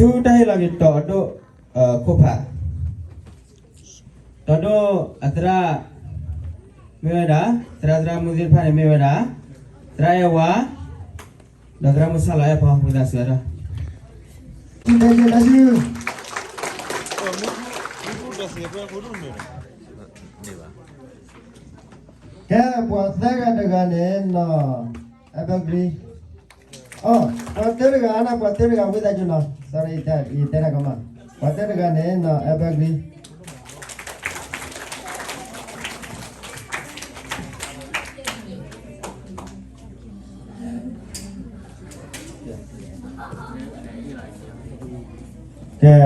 ဆူတၢ်ဟ့ၣ်လီၤက့ၤတီၤအဒိၣ်ခိၣ်ဖး, တီၤဒိၣ်အသရၣ် မ့ၢ်ဝဲဒၣ် သရၣ်သရၣ်မုၣ်သ့ၣ်တဖၣ်န့ၣ်မ့ၢ်ဝဲဒၣ် သရၣ်အဲၣ်ဝါ ဒီးသရၣ်မုၣ်ဆၣ်လီၤအဲၣ်ဖီ ဝံသးစူၤဒီး ကဲ ပှၤသၢဂၤတဂၤန့ၣ်နီၤ evergreen, အိ ပှၤတၢတဂၤနီၤ ပှၤတၢတဂၤ ဝံသးစူၤနီၤ sorry ယတဲတၢ်ကမၣ်, ပှၤတၢတဂၤန့ၣ်နီၤ evergreen. ကဲ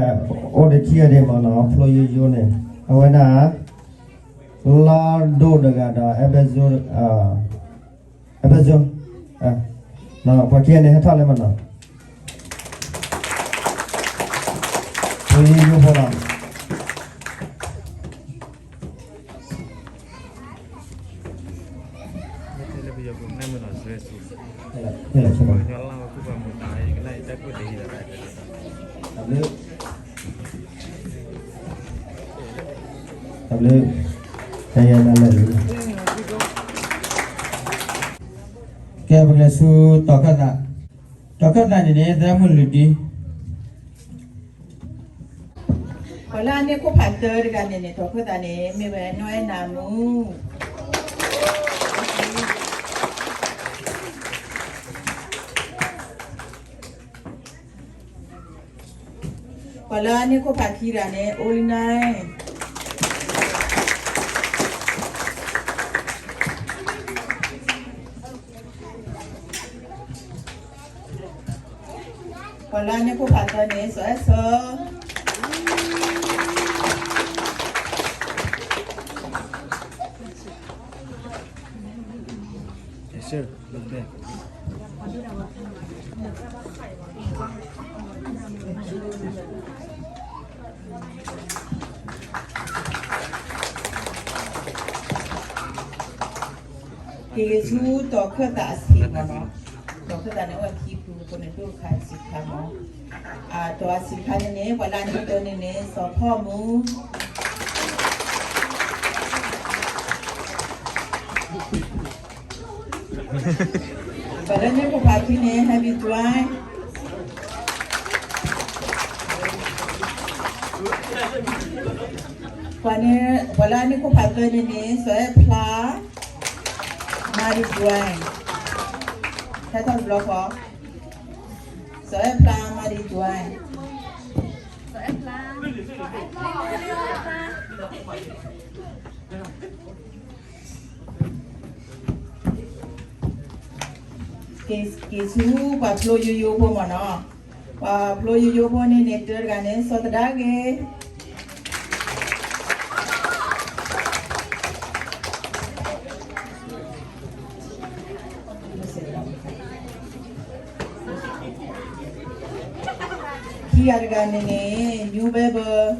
အိၣ်ဒီးခံဂၤဒံးမ့ၢ်နီၤ ဖျိယိယိန့ၣ် အဝဲဒၣ် လါဒိၣ်တဂၤဒီး အဲဘဲစိ အဲဘဲစိ ပှၤခံဂၤန့ၣ် ဟဲထီၣ်လၢမ့ၢ်နီၤ ဖျိယိယိဖိလီၤ. တၢ်ဘျုး တၢ်ယဲၢ်တၢ်လၢာ်လံ, ကဲ ပကလဲၤဆူ တီၤခၢၣ်သး, တီၤခၢၣ်သးန့ၣ်န့ၣ် သရၣ်မုၣ်လုၢ်ဒံ ပှၤလၢအန့ၢ်ခိၣ်ဖးသၢတဂၤန့ၣ်န့ၣ် တီၤခၢၣ်သးန့ၣ် မ့ၢ်ဝဲနီၢ်အဲၣ်နၤမူ ပှၤလၢအန့ၢ်ခိၣ်ဖးခံတဂၤန့ၣ် အိလံနါ ပှၤလၢအန့ၢ်ခိၣ်ဖးသၢန့ၣ် စီၤအဲၣ်စီၤ က့ၤဆူတီၤခၢၣ်သးအဆံးမ့ၢ်နီၤ, တီၤခၢၣ်သးန့ၣ်အိၣ်ဝဲခံပူၤ အဃိန့ၣ် ဒိၣ်တခါဆံးတခါမ့ၢ်, အတီၤအဆံးတခါန့ၣ်န့ၣ် ပှၤလၢအန့ၢ်တၢန့ၣ်န့ၣ် စီၤဖီၣ်မူ ပှၤလၢန့ၢ်ခိၣ်ဖးခံန့ၣ် ဟဲဘံၣ်ကွၢ်, ပှၤန့ၣ် ပှၤလၢအန့ၢ်ခိၣ်ဖးသၢန့ၣ်န့ၣ် စီၤအဲၣ်ဖျါ မၤဒံကွၢ်, ဟဲထီၣ်တဘျီဃီ, စီၤအဲၣ်ဖျါ မၤဒံကွၢ် က့ၤဆူပှၤဖျိယိယိဖိမ့ၢ်နီၤ, ပှၤဖျိယိယိဖိန့ၣ်န့ၣ် တၢတဂၤန့ၣ် စီၤသဒါဂ့ၤ, ခံဂၤတဂၤန့ၣ်န့ၣ် ညိဘဲဘၢ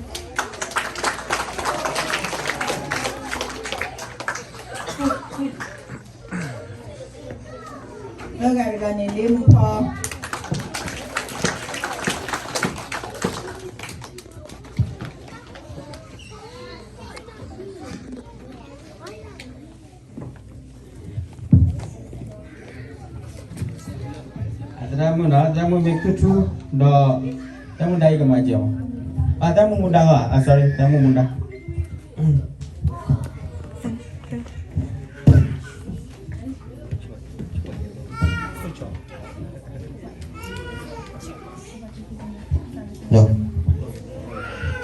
သၢဂၤတဂၤန့ၣ် လ့မူဖီ အသရၣ်မုၣ်နီၤ, သရၣ်မုၣ်မ့ၢ်ခုၣ်ထူဒီး သရၣ်မုၣ်ဒါအံၤကမၤစၢၤအီၤ, အသရၣ်မုၣ်မူဒါလီၤ, အ sorry သရၣ်မုၣ်မူဒါ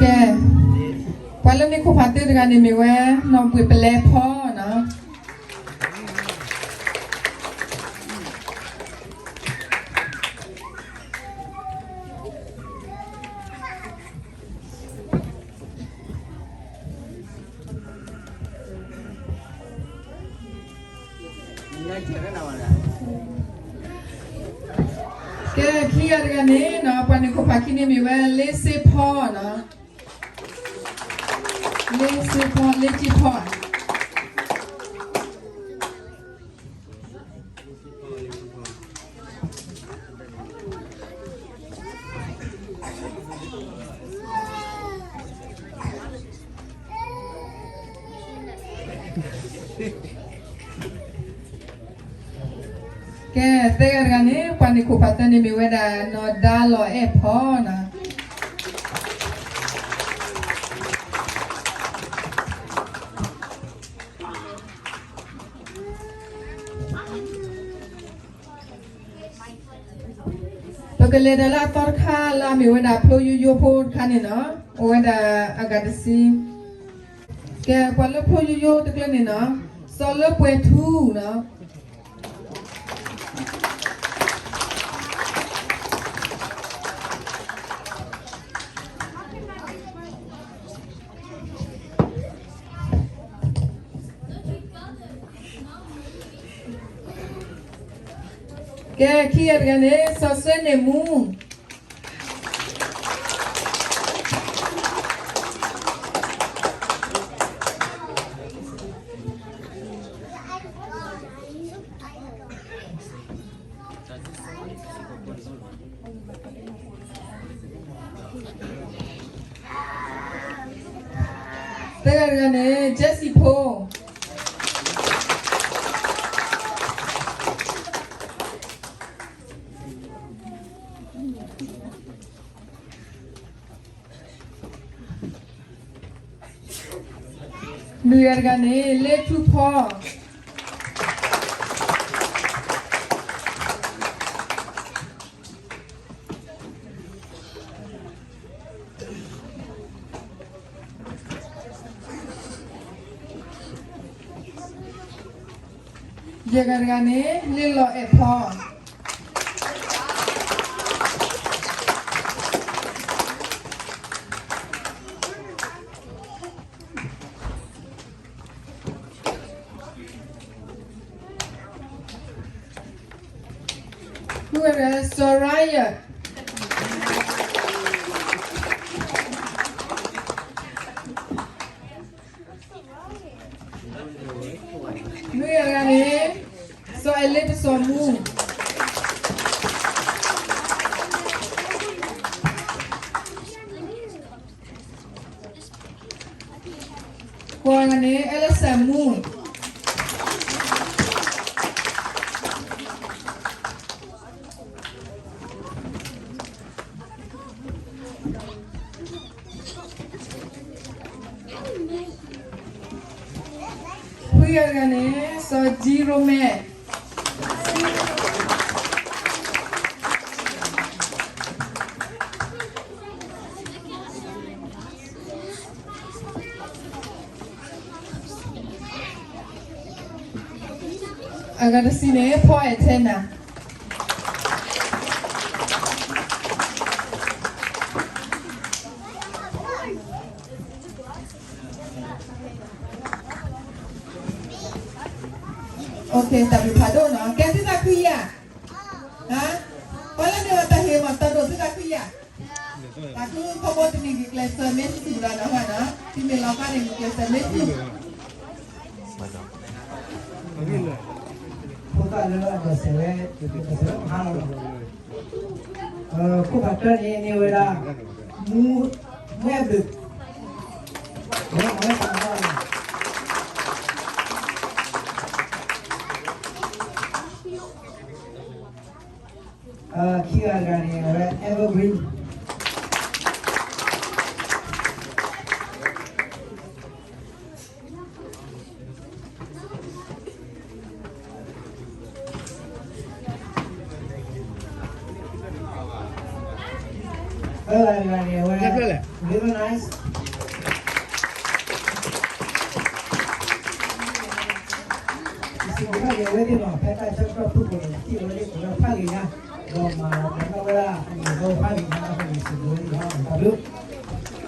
ကဲ, ပှၤလၢန့ၢ်ခိၣ်ဖးသၢတဂၤန့ၣ်မ့ၢ်ဝဲ နီၢ်ဘှံးပလဲဖီနီၤ. ကဲ, ခံဂၤတဂၤန့ၣ်နီၤ, ပှၤန့ၢ်ခိၣ်ဖးခံန့ၣ်မ့ၢ်ဝဲ လ့စ့ဖီနီၤ, လ့စ့ဖီ, လ့စ့ဖီ. ကဲ, သၢဂၤတဂၤန့ၣ် ပှၤန့ၣ်ခိၣ်ဖးသၢန့ၣ်မ့ၢ်ဝဲဒၣ် နီၢ်ဒါလီၤအဲၣ်ဖီနီၤ. ပကလဲၤဒီးလၢအသီတခါလၢအမ့ၢ်ဝဲဒၣ် ဖျိယိယိဖိတခါန့ၣ်နီၤ, အိၣ်ဝဲဒၣ်အဂၤတဆံ. ကဲ, ပှၤလၢဖျိယိယိတကျၢန့ၣ်နီၤ, စီၤလၢပှဲၤထူနီၤ. ကဲ, ခံဂၤတဂၤန့ၣ် စီၤစၢန့ၣ်မူ. သၢဂၤတဂၤန့ၣ် ကၠဲစံၣ်ဖိ. လွံၢ်ဂၤတဂၤန့ၣ် လ့ထူဖီ. ယဲၢ်ဂၤတဂၤန့ၣ် လ့လီၤအဲၣ်ဖီ. ဃုဂၤတဂၤ စီၤရါယၢၣ်. နွံဂၤတဂၤန့ၣ် စီၤအဲလ့တစီၤမူ. ဃိးဂၤန့ၣ် အဲလစၢၣ်မူ. ခွံဂၤတဂၤန့ၣ် စီၤကံရိမဲာ်. အဂၤတဆံန့ၣ် ဖီအဲၣ်ထဲနၤ. တၢ်ဘျုးဖးဒိၣ်နီၤ, ကဲသုသးခုယၤ, ပှၤလၢန့ၣ်အတၢ်ဟ့ၣ်မး တၢ်ဒိၣ်သုသးခုယၤ, တၢ်ခုခီဘိတနံၤဂ့ၤကျဲးစၢးမ့ၢ်သုဒီးနီၤ, သုမ့ၢ်လီၤဃါန့ၣ်ဂ့ၤကျဲးစၢးမ့ၢ်သု ဖိသၣ်လၢအဒိးစဲးဝဲ, ဟါလီၤ, ခိၣ်ဖးတၢၢ်န့ၣ် န့ၢ်ဝဲဒၣ် မူ, မူအဲၣ်ဘျုး, ဝဲအဝဲသးနီၤ, ခံဂၤတဂၤန့ၣ် အဝဲ Evergreen. အဝဲ Little Nice. စံးဘျုးဘၣ်က့ၤအဝဲသ့ၣ်နီၤ, ဖဲတၢ်ဆၢကတီၢ်ဖုၣ်ကိာ်န့ၣ် စံးဘျုးဝဲသ့ၣ်ကိးလၢဖးဂ့ၤညါ, ဒီးမၤဒီးဝဲဒၣ်အမံၤဒီဖးဂ့ၤညါအဃိန့ၣ် စံးဘျုးဝဲသ့ၣ်လီၤ. တၢ်ဘျုး,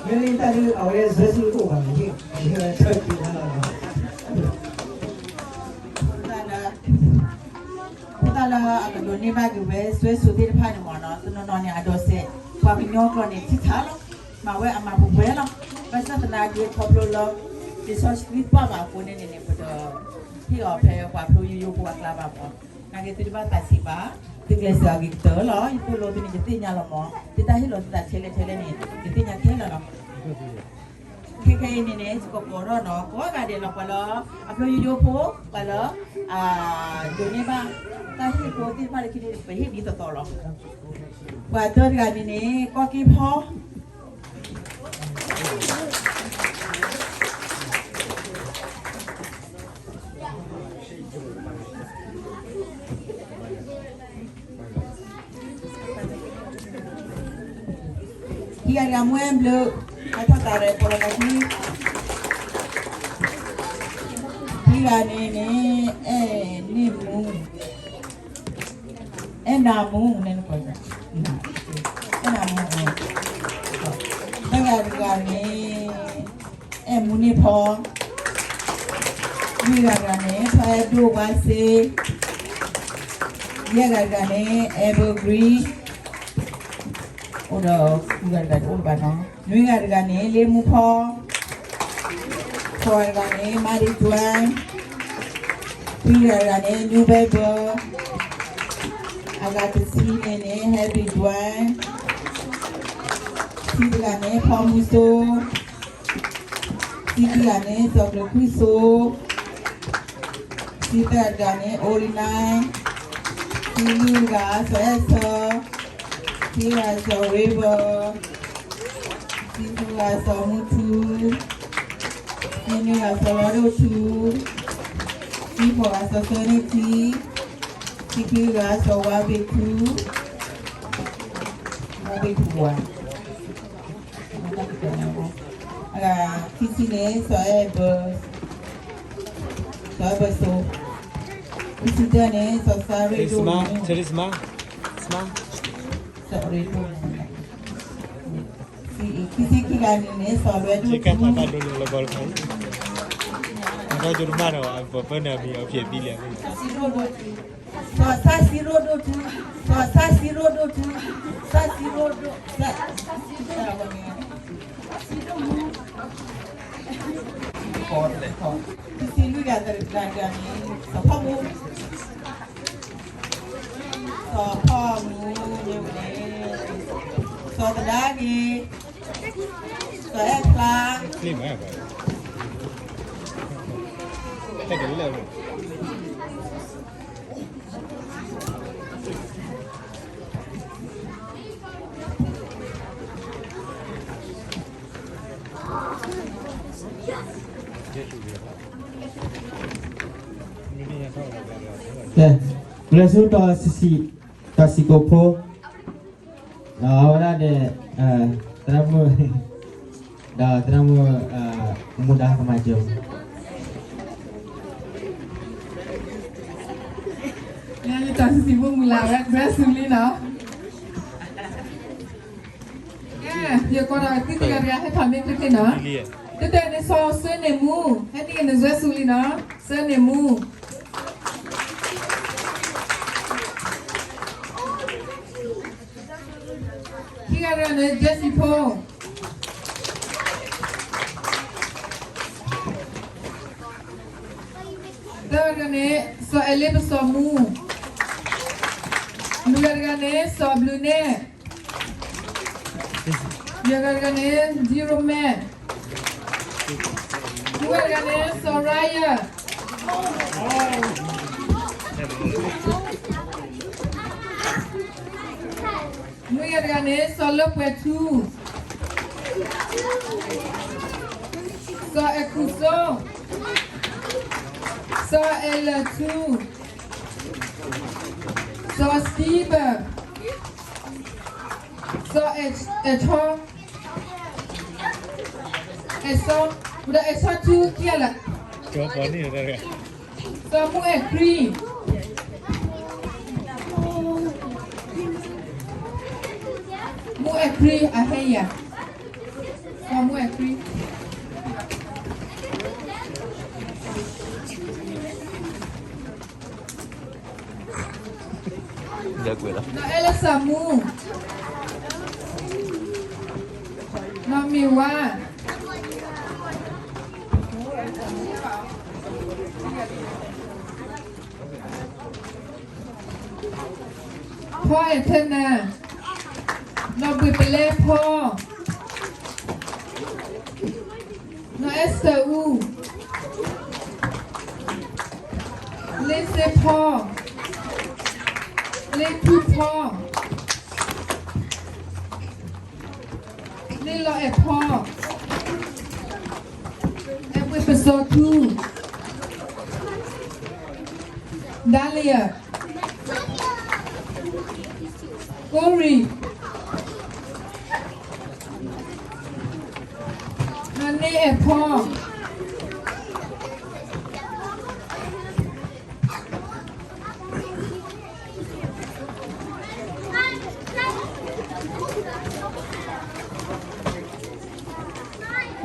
မ့ၢ်လၢတၢ်ဒ်အဝဲဒၣ် ဇွဲစုတအိၣ်ဘၣ်န့ၣ် ဟ့ၣ်ဝဲ ထၢၣ်က့ၤ ဖိသၣ်လၢ, ဖိသၣ်လၢအကဒိးန့ၢ်ဘၣ်က့ၤဝဲ စွဲစိၤသ့ၣ်တဖၣ်န့ၣ်မ့ၢ်နီၤ, တနီၤနီၤန့ၣ် အဒိးစဲး ပှၤကညီကျိာ်န့ၣ် ထံထးလီၤ, မၤဝဲအမၤပှဲၤပှဲၤလီၤ. ဘၣ်ဆၣ်သနာ်က့ ခီဖျိလၢ လံာ်စီဆှံပာ်ဘၣ်အဃိန့ၣ်န့ၣ် ပတဟ့ၣ်အီၤဖဲပှၤဖျိယိယိဖိအကျါဘၣ်မ့ၢ်, နာ်က့သုတဘၣ်သးဆံးဘၣ်, သုကျဲးစၢးအဂ့ၤကတၢၢ်လီၤ. ယသိၣ်လိသုန့ၣ် ယသ့ၣ်ညါလီၤမ့ၢ်, သုတၢ်ဟ့ၣ်လီၤသုသးထဲလဲၣ်ထဲလဲၣ်န့ၣ် ဖဲအံၤန့ၣ်န့ၣ် ယကကိးထီၣ်နီၤ ကိးဂၤဒဲးလီၤ ပှၤလၢ အဖျိယိယိဖိ ပှၤလၢ ဒိးန့ၢ်ဘၣ် တၢ်ဟ့ၣ်ဖိသ့ၣ်တဖၣ်လၢခံန့ၣ် ပဟ့ၣ်ဒ်သိးသိးလီၤ. ပှၤတၢတဂၤန့ၣ်န့ၣ် ကီၢ်က့ၢ်ဖီ ခံဂၤတဂၤမူအဲၣ်ဘျုး ဟဲထီၣ်သးရဲၣ်ပီၣ်လီၤကသံ ခံဂၤန့ၣ်န့ၣ် အဲၣ်န့ၢ်မူ အဲၣ်နၤမူန့ၣ် အဲၣ်နၤမူ သၢဂၤတဂၤန့ၣ် အဲၣ်မူန့ၢ်ဖီ လွံၢ်ဂၤတဂၤန့ၣ် ဖီအဲၣ်ဒိၣ်ဝါစ့ ယဲၢ်ဂၤတဂၤန့ၣ် Evergreen အိၣ်ဒီး ဃုဂၤတဂၤတအိၣ်လၢၤဘၣ်နီၤ နွံဂၤတဂၤန့ၣ် လ့မူဖီ ဃိးဂၤတဂၤန့ၣ် Mighty Joy ခွံဂၤတဂၤန့ၣ် New Bible အဂၤတဆံန့ၣ်န့ၣ် Happy Joy ဆံတဂၤန့ၣ် ဖီမူစိ ဆံခံဂၤန့ၣ် စီၤကျၢၤခွံစိ ဆံသၢဂၤန့ၣ် အိလံနါ ဆံလွံၢ်ဂၤ စီၤအဲၣ်ဆၢ ဆံဂၤ စီၤရ့ဘၢ ဆံဃုဂၤ စီၤမူထူ ဆံနွံဂၤ စီၤလီၤဒိၣ်ထူ ဆံဃိးဂၤ စီၤဆၢန့ၢ်ထံ ဆံခွံဂၤ စီၤဝါဘ့ၣ်ထူ ဝါဘ့ၣ်ထူဝါ အဂၤခံဆံန့ၣ် စီၤအဲၣ်ဘၢ စီၤအဲၣ်ဘၢစိ ခံဆံတၢန့ၣ် စီၤစါရ့ဒိၣ် စီၤရ့ဒိၣ် ခံဆံခံဂၤန့ၣ်န့ၣ် စီၤလွဲဒိၣ်ထူ စီၤစါစံရိၣ်ဒိၣ်ထူ စီၤစါစံရိၣ်ဒိၣ်ထူ စါစံရိၣ်ဒိၣ် စါစံရိၣ် ခံဆံလွံၢ်ဂၤတဂၤန့ၣ် စီၤဖီမူ စီၤဖီမူန့ၣ်ဝဲန့ၣ် စီၤသဒါဂ့ၤ စီၤအဲၣ်ဖျါ ကဲ ပျဲၢ်ဆူတီၤစံၣ် တီၤစံၣ်ကိၣ်ဖိ ဒီးအဝဲဒၣ်န့ၣ် သရၣ်မုၣ် ဒီးသရၣ်မုၣ် မူဒါကမၤစၢၤ လၢယတီၤစံၣ်ဖိမုၢ်လၢ်ဝဲ ပျဲၢ်ဆူလံနီၤ ကဲ ယကိးဒီးသုတဂၤတဂၤဟဲထီၣ်မ့ၢ်တက့ၢ်နီၤ တတဲန့ၣ် စီၤစၢန့ၢ်မူ ဟဲန့ၢ်က့ၤနစွဲဆူလံနီၤ စၢန့ၢ်မူ ခံဂၤတဂၤန့ၣ် ဒဲစံၣ်ဖိ သၢဂၤတဂၤန့ၣ် စီၤအဲလ့ပစီၤမူ လွံၢ်ဂၤတဂၤန့ၣ် စီၤဘျုးနဲၣ် ယဲၢ်ဂၤတဂၤန့ၣ် ဒံရိမဲၣ် ဃုဂၤတဂၤန့ၣ် စီၤရါယၢၣ် နွံဂၤတဂၤန့ၣ် စီၤလၢပှဲၤထူ စီၤအဲၣ်ခူၣ်စိ စီၤအဲၣ်လၢၢ်ထူ စီၤစတီဘၢၣ် စီၤအဲၣ်ဆီ အဲၣ်ဆီ ဝဲဒၣ်အဲၣ်ဆီထူခံဂၤလၢာ် စီၤမူအဲၣ်ခရံ မူအဲၣ်ခရံ အဟဲယၤ စီၤမူအဲၣ်ခရံ ဒီးကွဲးလီၤ နီၢ်အဲလၢစၢ်မူ နီၢ်မ့ၢ်ဝါ ဖီအဲၣ်ထဲနၤ နီၢ်ဘှံးပလဲဖီ နီၢ် သၢအူ, လ့စ့ဖီ, လ့ထူဖီ, လ့လီၤအဲၣ်ဖီ, အဲၣ်ဘှ့ၣ်ပစီၤထူ, ဒါလယၤ, ကိရံၣ်, အန့ၢ်အဲၣ်ဖီ,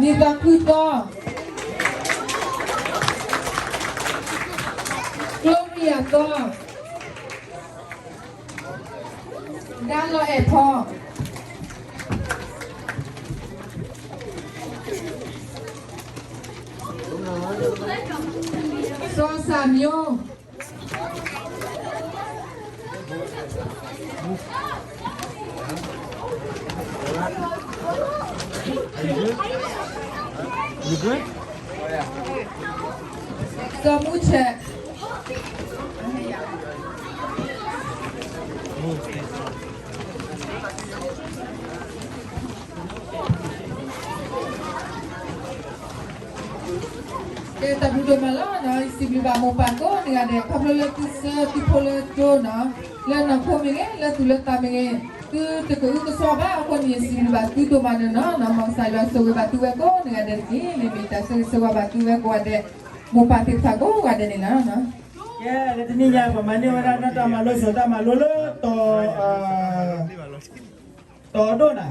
န့ၢ်သးခုသီ, ကျိရံယၤသီ, ဒါလီၤအဲၣ်ဖီ, စီၤစၢ်မျိ, စီၤမူဆဲး, ကဲ တၢ်ဘျုးဒိၣ်မးလီၤနီၤ, ယစံးဘျုးဘၣ်မိၢ်ပၢ်ကိးဂၤဒဲး ခီဖျိလၢသုဆှၢသုဖိလၢကၠိနီၤ, လၢနီၢ်ခိမ့ၢ်ဂ့ၤ လၢသူၣ်လၢသးမ့ၢ်ဂ့ၤ, သုတကအုကစွါဘၣ်အဃိန့ၣ် ယစံးဘျုးဘၣ်သုဒိၣ်မးန့ၣ်နီၤ, မ်ကစၢ်ယွၤဆိၣ်ဂ့ၤဘၣ်သုဝဲကိးဂၤဒဲးတက့ၢ်. မ့မ့ၢ်တၢ်ဆိၣ်ဂ့ၤဆိၣ်ဝါဘၣ်သုဝဲကိးဂၤဒဲး, မိၢ်ပၢ်သ့ၣ်တဖၣ်ကိးဂၤဒဲးန့ၣ်လီၤ. ကဲလၢတနံၤညါ ပမၤန့ၢ်ဝဲဒၣ်နီၢ်တၢ်မၤလိစီၤတၢ်မၤလိလၢ တီၤဒိၣ်နၤ တနံ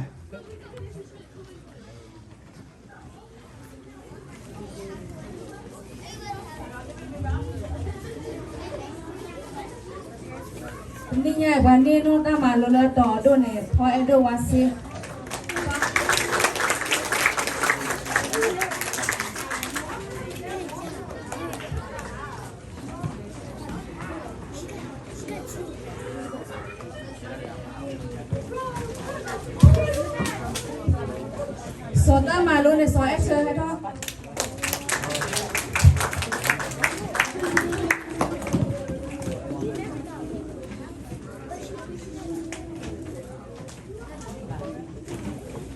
ၤညါပှၤန့ၢ်နီၢ်တၢ်မၤလိလၢတီၤဒိၣ်န့ၣ် ဖီအဲၣ်ဒိၣ်ဝါစ့ စီၤတၢ်မၤလိန့ၣ် စီၤအဲၣ်ဆၢဟဲထီၣ်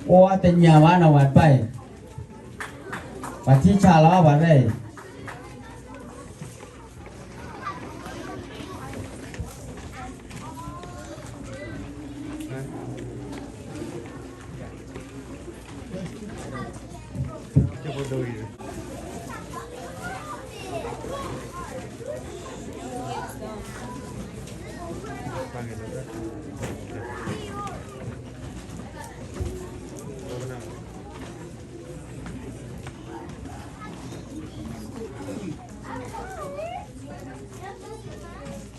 အိၣ်တညၣ်ဝါနီၤ ပှၤတဖၣ်အံၤ, ပှၤထံဆးလီၤ ပှၤရဲၣ်အံၤ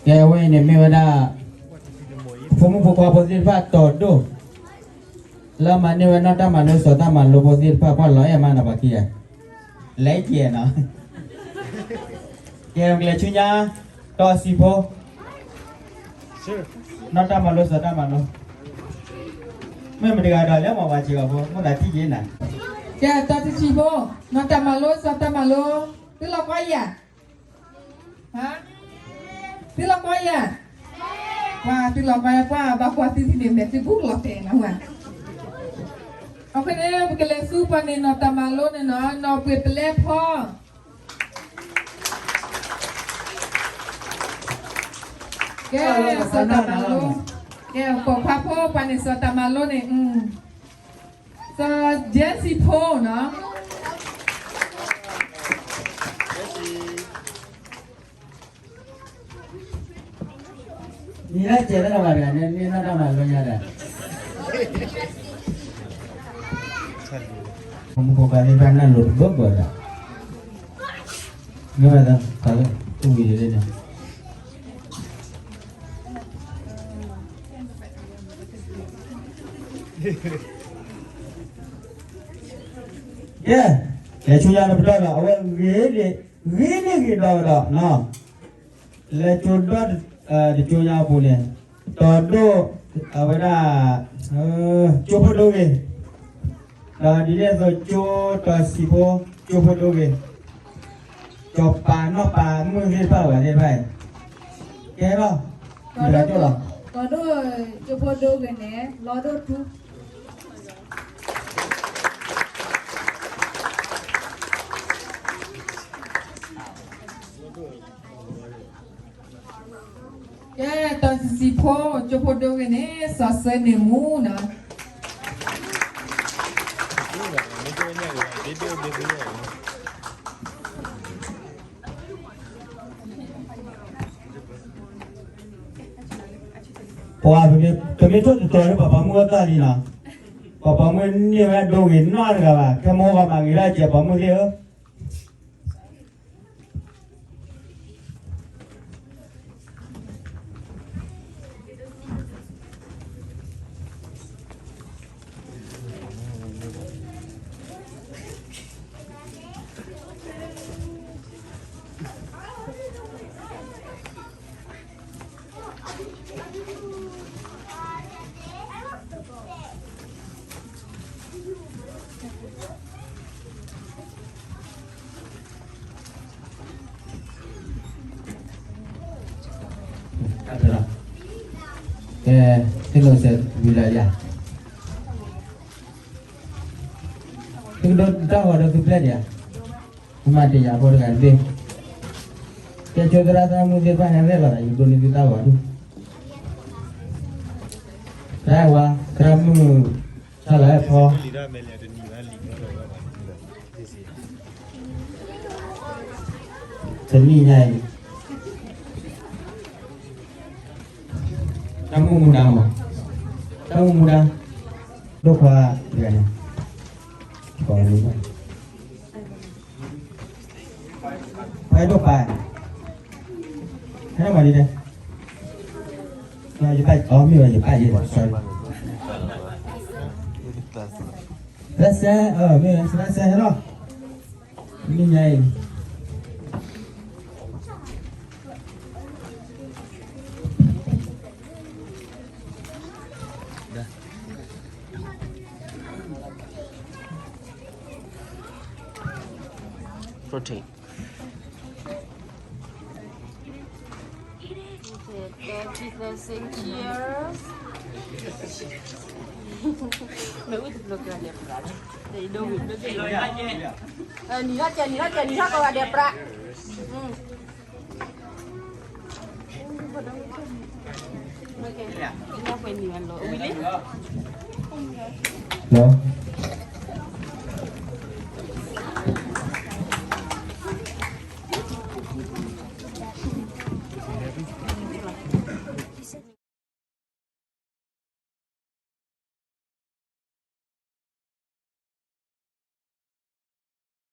ကဲ အဝဲအံၤန့ၣ်မ့ၢ်ဝဲဒၣ် ဖိမုၣ်ဖိခွါဖိသ့ၣ်တဖၣ်တီၤဒိၣ် လၢမၤန့ၢ်ဝဲနီၢ်တၢ်မၤလိစီၤတၢ်မၤလိဖိသ့ၣ်တဖၣ် ပှၤလီၤအဲၣ်မးနီၤ ပှၤခံဂၤ လဲၤကဲနီၤ ကဲ ကလဲၤဆူညါ တီၤတဆံးဖိ နီၢ်တၢ်မၤလိစီၤတၢ်မၤလိ မ့ၢ်မတၤတဂၤဒီးလဲၤမၤဝဲစ့ၢ်ကီးဖိ မ့ၢ်သးထံၣ်က့ၤနၤ ကဲ တီၤတဆံးဖိ နီၢ်တၢ်မၤလိစီၤတၢ်မၤလိ သုလီၤကွၢ်ယၤ သုလီၤကွၢ်ယၤ ပှၤသုလီၤကွၢ်ယၤ ပှၤဘၣ်ကွၢ်သုထံၣ်န့ၣ် မဲာ်သုဘူးကလီၤတဲာ်နီၤ အဃိန့ၣ် ပကလဲၤဆူပှၤန့ၣ်နီၢ်တၢ်မၤလိန့ၣ်နီၤ နီၢ်ပှ့ၤပလဲဖီ ကဲ စီၤတၢ်မၤလိ ကဲ ပိာ်ခွါဖိ ပှၤန့ၣ်စီၤတၢ်မၤလိန့ၣ် စီၤယဲစံးဖိနီၤ နံၤလၢစဲးတၢ်ဘၣ်တဂၤန့ၣ် န့ၢ်နီၢ်တၢ်မၤလိညါဒီး မူခိၣ်ကၤသ့ၣ်တဖၣ်နၢ်လိၤတဘၣ်ဘၣ်ဒီး မ့ၢ်ဝဲဒၣ်တၢ်လၢ အိၣ်ဝံၤလံန့ၣ် ကဲ လဲၤဆူညါလၢပတီၢ်ဒီး အဝဲဂ့ၤန့ၢ် ဂ့ၤန့ၢ်ဂ့ၤဒီးဒီး လၢကၠိဒီတကၠိညါအပူၤန့ၣ် တီၤဒိၣ် အဝဲဒၣ် ကၠိဖိဒိဂ့ၤ ဒီးဒ်န့ၣ်အသိး ကၠိတီၤစံးဖိ ကၠိဖိဒိဂ့ၤ, ကၠီၤပၤနီၢ်ပၤမုၢ်သ့ၣ်တဖၣ်ဝဲသ့ၣ်တဖၣ်အံၤ, ကဲလီၤ, ကၠီၤဒိၣ်, ကၠီၤဒိၣ်, ကၠိဖိဒိဂ့ၤန့ၣ် လီၤဒိၣ်ထူ ကဲ တီၤစံးဖိ ကၠိဖိဒိဂ့ၤန့ၣ် စီၤစၢန့ၣ်မူနီၤ. ပှၤ ပမ့ၢ်ထိၣ်တတီၤန့ၣ် ပှၤပိာ်မုၣ်အသၣ်လံနီၤ, ပှၤပိာ်မုၣ်န့ၢ်ဝဲဒိဂ့ၤနီတဂၤဘၣ်, ခဲမုၢ်ဂီၤမၤဂ့ၤဒၣ်ကဲပှၤပိာ်မုၣ်သ့ၣ်ဧၢ. ကဲ, ဟ့ၣ်လိာ်စဲးဝံၤလၢယၤ, သုကဒိတၢ်ဂီၤဒီးသုပျဲၢ်ဒံးဧါ, မ့ၢ်မၤတ့ၢ်ယၤဖိတဂၤတဘ့ၣ်, ကဲဆိသရၣ်သရၣ်မုၣ်သ့ၣ်တဖၣ်ဟဲရဲၣ်လီၤသး ယဒိးန့ၢ်သုတၢ်ဂီၤဒံး, သရၣ်ဝါ, သရၣ်မုၣ်, တၢ်လၢဖီ တနံၤညါအံၤ, တၢ်မုၢ်မူဒါမး, တၢ်မုၢ်မူဒါ, ဒိၣ်ခွါ, တဂၤန့ၣ်, ကိးန့ၣ်, ဖဲဒိၣ်ပာ်, ဟဲမၤဒ်လဲၣ်, ယပာ်အီၤမ့ၢ်ဝဲ ယပာ်ယဲ, sorry, သရၣ်စဲ, မ့ၢ်ဝဲ သရၣ်စဲဟဲလီၤ, နံၤညါအံၤ Protein. Okay, thirty thousand cheers. မ့ၢ်ဝံၣ်တဘျီကဒီးပြး, နံၤထီၣ်ကဲ နံၤထီၣ်ကဲ နံၤထီၣ်ကဲ ဒီးပြး, ဝံၤလံ, လီၤ.